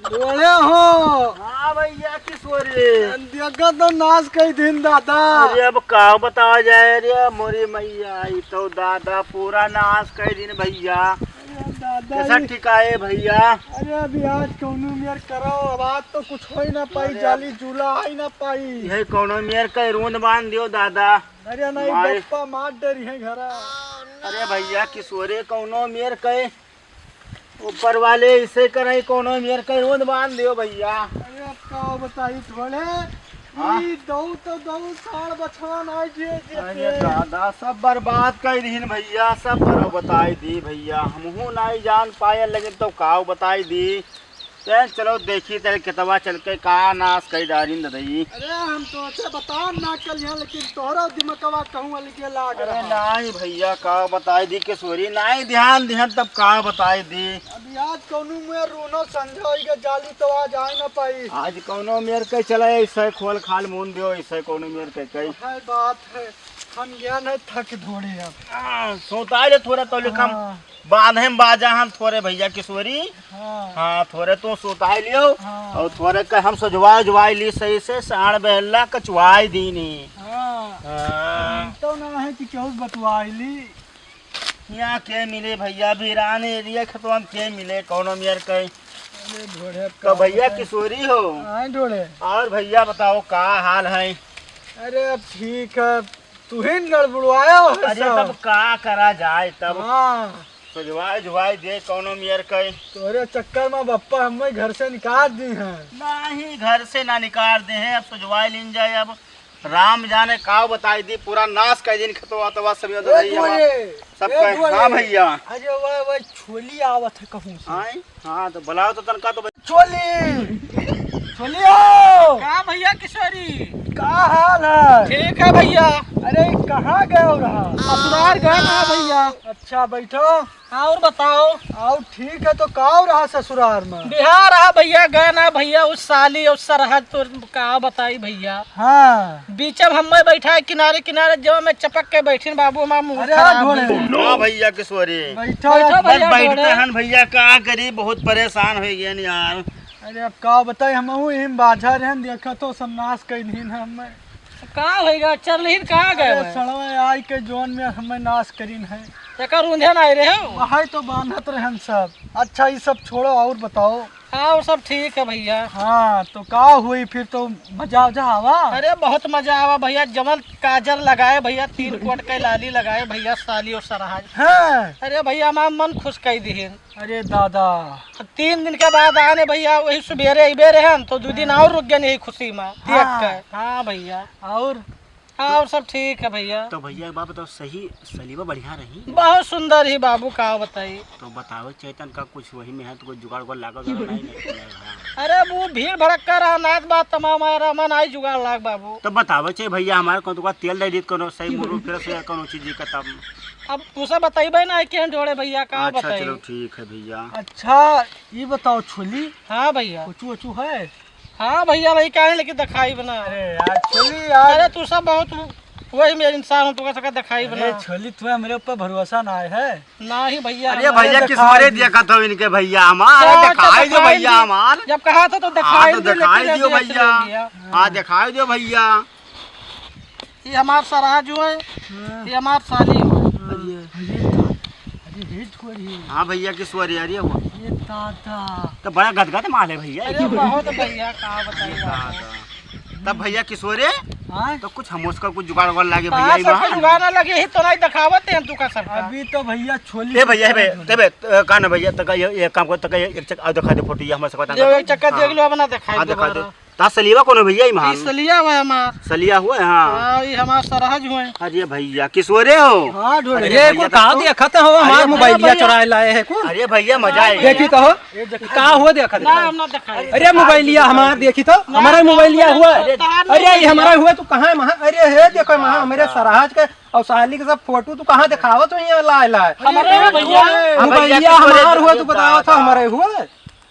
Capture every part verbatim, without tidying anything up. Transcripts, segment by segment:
ढोले हो। हाँ भैया किशोरी। देखा तो नाश कई दिन दादा। अरे अब का बतावा जाए रे मोरी मैया, ई तो दादा पूरा नाश कई दिन भैया। अरे दादा कैसा ई ठिकाए भैया? अरे अभी आज कौनो मेर करो, अब आज तो कुछ हो ही ना पाई, अरे जाली जूला आई ना पाई। यही कौनो मेर कई रोंद बांध दियो दादा। अरे नहीं माई। बप्पा मार डरी है घरा। अरे भैया किशोरे कौनो मेर कई ऊपर वाले इसे करई कौनो मेर कई रोंद बांध दियो भैया। अरे अब का बताई थोड़े, हाँ? ई दऊ तो दऊ साढ़ बछवा ना जे अरे जेते। दादा सब बर्बाद कई दीन भैया, सब बर्बाद बताई दी भैया, हमहू नाई जान पाए लेकिन तो काव बताई दी। ते चलो देखी तेरे खेतवा चल के का नाश कई डारिन ददई। अरे हम तो अच्छा बता ना कल यहाँ, लेकिन तोहरा दिमकवा कहूँ अलगे लाग अरे रहा। नाई भैया का बताई दी किशोरी, नाई ध्यान दिहन तब का बताई दी। अभी आज कौनो में रोनो संझा होइगा जाली तो आज आए ना पाई। आज कौनो मेर के चला ऐसे खोल खाल मून दियो, ऐसे कौनो मेर के कई। है बात है, हम गया नहीं थक धोड़े अब। हाँ, सोता ले थोड़ा तो लिखम। हाँ। बांधे में बाजा हम थोड़े भैया किशोरी। हाँ। हाँ, थोड़े तू सुताई लियो। हाँ। और थोड़े के हम सजवाई उजवाई ली सही से, साण बेहला कचवाई दीनी। हाँ। हाँ। तो ना है कि केहू बतवाई ली। यहाँ के मिले भैया, वीरान एरिया खेतवा में के मिले, कौनो मेर कई। अरे ढोड़े तो का भैया बताई। किशोरी हो। हाँ ढोड़े। और भैया बताओ का हाल है? अरे अब ठीक है, तू ही न गड़बड़वाया हो अरे सब। तब का करा जाए तब। हाँ। सजवाए जुवाए दे कौनो मेर कई। तोरे चक्कर में बप्पा हमें घर से निकाल दी हैं। नहीं, घर से ना निकाल दे हैं, अब सजवाए लीन जाए। अब राम जाने का बताई दी, पूरा नाश कर दिन खेतवा तवा सब याद ए रही हमार। ढोड़े, सब ए कहे, ढोड़े। हाँ भैया। अरे वह, वह छोली आवत है कहूँ से। आए? हाँ, तो बुलाओ तो तनका तो छोली, छोली हो। का भैया किशोरी? का हाल है? ठीक है भैया। अरे कहाँ गए हो रहा? ससुराल गए ना भैया। अच्छा बैठो। और बताओ। और ठीक है तो का हो रहा ससुराल में? बिहार रहा भैया, गए ना भैया, उस साली और सरहज तो का बताई भैया। हाँ। बीच में हमें बैठा है किनारे किनारे, जब मैं चपक के बैठिन बाबू हमार मुंह अरे खराब ढोड़े। हो गया। हाँ भैया किशोरी। बैठो बैठो यार। भैया बस बैठते ढोड़े। हन भैया, का करी, बहुत परेशान हो गए यार। अरे अब का बताई, हम यही बाझा रहन, देखा तो सब नाश कर दीन है हमें। का होइगा, चल रही कहाँ गए अरे भाई? सड़वा आई के जोन में हमें नाश करीन है। तेकर ऊंधे ना आए रहे हो? वही तो बांधत रहन सब। अच्छा ये सब छोड़ो और बताओ। हाँ, वो सब ठीक है भैया। हाँ, तो का हुई फिर, तो मजा उजा आवा? अरे बहुत मजा आवा भैया, जमल काजल लगाए भैया, तीन कोट के लाली लगाए भैया, साली और सरहज। हाँ। अरे भैया हमार मन खुश कर दिहिन। अरे दादा। तीन दिन के बाद आने भैया, वही सुबेरे अइबे रहन तो दो दिन और रुक गए यही खुशी में देख हाँ। के। हाँ भैया। और हाँ, और सब ठीक है भैया। तो भैया एक बात बताओ, सही सलीबा बढ़िया रही? बहुत सुंदर ही बाबू, का बताई। तो बतावे चाहिए तनका कुछ वही में है तो कोई जुगाड़ उगाड़ लागल रहा नहीं, नहीं, नहीं रहा। अरे वो भीड़ भड़क्का रहा, नाच बात तमाम आया रहा, मन आई जुगाड़ लाग बाबू। तो बतावे चाहिए भैया, हमारे को तो तेल दे दीत कोनो सही मुरू फिर से कोनो चीज का तब। अब तुसे बताइबे ना कि हम जोड़े भैया, का अच्छा बताई? चलो ठीक है भैया। अच्छा ये बताओ छोली। हाँ भैया। कुछ वचू है? हाँ भैया, भाई काहे लेके दिखाई बना। अरे यार, छोली यार। अरे तू सब बहुत वही मेरे इंसान हो, तू कैसे दिखाई अरे बना। छोली, तुम्हें मेरे ऊपर भरोसा ना आए है? नहीं भैया, अरे हमारे भैया, किस दिखाई मरे दी। देखत हो इनके भैया हमार? हाँ, तो दिखाई दो दिखाई भैया दी। हमार। जब कहा था तो हाँ, दिखाई तो दी, दिखाई लेकिन दियो ऐसे भैया। ऐसे हो गया। हाँ, दिखाई दो भैया। ये हमार सराजू है, हाँ। ये हमार साली है। अरे, अरे, अरे, हे छोरी। हाँ भैया, किस वारी आ रही है वो? ये दादा। तो बड़ा गदगद माल है भैया, अरे, ये बहुत भैया, का बताइए ये आपको। दादा। तब भैया किस वारे? हाँ? तो कुछ हम उसका कुछ जुगाड़ उगाड़ लागे कहाँ भैया, से इमा कुछ है? जुगाड़ ना लगे, ही तो नहीं दिखावत हैं तू का सरकार। अभी तो भैया छोली ए भैया, ए बे, ए बे, अ, का ना भैया, तका ये, ये काम को, तका ये एक चक-, आ, दिखा दे फोटो, ये हमारे से बता दे, दो। एक चक्कर हाँ। देख लो, अपना दिखाई हाँ, दो दिखा दो। बड़ा। ता सलिया कौन है भैया, इमा? ई सलिया हुआ है हमार। सलिया हुआ है, हाँ। हाँ, ई हमार सरहज हुए। अरे भैया, किस वारे हो? हाँ, ढोले। अरे ये भैया, कुल कहाँ देखो। देखत हो? अरे हमार भैया, मोबाइलिया भैया। चुराए लाए है कुल। अरे भैया, मजा आएगा। देखी तो हो। ये देखा का दे। हुआ देखत ये हो? हम ना दिखाई। अरे मोबाइलिया हमार देखी तो, ना, हमारा ना, मोबाइलिया ना, हुआ। ना, अरे, ना, अरे, ये ना, हमारा ना। हुआ, तू कहाँ है, महा-, अरे, हे देखो, महा, हाँ, हमारे हाँ। सरहज के और साली के सब फोटो तू कहाँ दिखावत हो, ये लाए, लाए। हमारे अरे, भैया। हाँ, भैया, मोबाइलिया किस वारे हमार हुआ, देखो, तू बतावत हो, दादा। हमारे हुआ।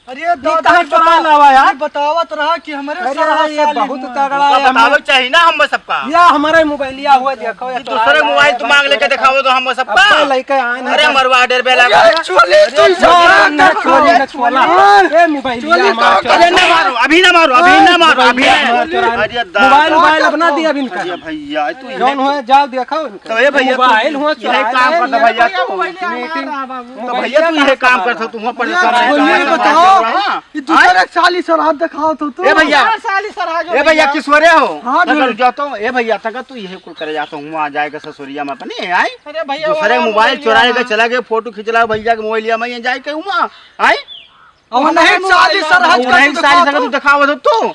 अरे ये दादा, कहाँ ये चुरा बता-, लावा यार? ये बतावत रहा कि हमरे अरे सारा ये साली बहुत हुआ। तगड़ा तुमका है, बतावे हम चाहिए ना हम सबका। या हमारा ही मोबाइलिया हुआ, देखो, ये ये दूसरे चुरा मोबाइल लावा, तुम मांग लेके चुरा। दिखाओ तो हम सबका। अब्बे लइके आए ना अरे तो। मरवा डेर बेला अरे का। चोली, अरे चोली, ना, ना, चोली, ना, चोली। ए, मोबाइलिया चोली हमारा तो चोरा। अरे ना मारो, अभी ना मारो, अभी ना मारो, अभी ना। अरे दादा। मोबाइल, मोबाइल अपना दिया अभी इनका। अरे भैया, तू जौन हुआ, जाओ देखो इनका। तो ए भैया, तू मोबाइल हुआ यही चुरा काम ले। कर दे भैया, तू। मोबाइल तो भैया, तू यही काम करत हो, तू हुआ परेशान भैया, है। बोलिए, बताओ। हाँ? ये दूसरे हाँ? साली सराब दिखाओ तो तू। ए भैया, दूसरे साली सराब ए भैया, भैया। किसोरे हो? हाँ, अगर ढोल। जाता हूँ, ए भैया, तक तू यही कुल करे जाता हूँ, वहाँ जाएगा ससुरिया में अपने, आई? अरे भैया, दूसरे वो मोबाइल मोबाइल चुराए यहाँ। के चला गए, फोटो खींच ला भैया के मोबाइलिया में, ये जाए के वहाँ, आई? अब नहीं साली सराब वो का नहीं तू साली दिखाओ सराब तो। तू दिखाओ तो तू।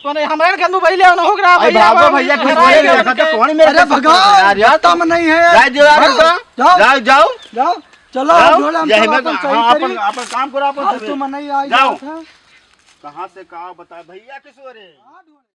तो नहीं, हमारे घर मोबाइल है, ना हो रहा अरे भैया, भागो बाबू। भैया, किसोरे अरे देखा तो कौन मेरे अरे को भगा, यार, यार। तम नहीं है। जाए दो यार, भागो, उनका। जाओ। जाओ, जाओ। जाओ। चलो, जाओ, ढोल हम जय सब हिम्मत, अपन सही हाँ, अपन, करी। अपन काम करो, अपन फालतू सब। में नहीं आई जाओ। जाओ। कहाँ से का बताए भैया, किसोरे?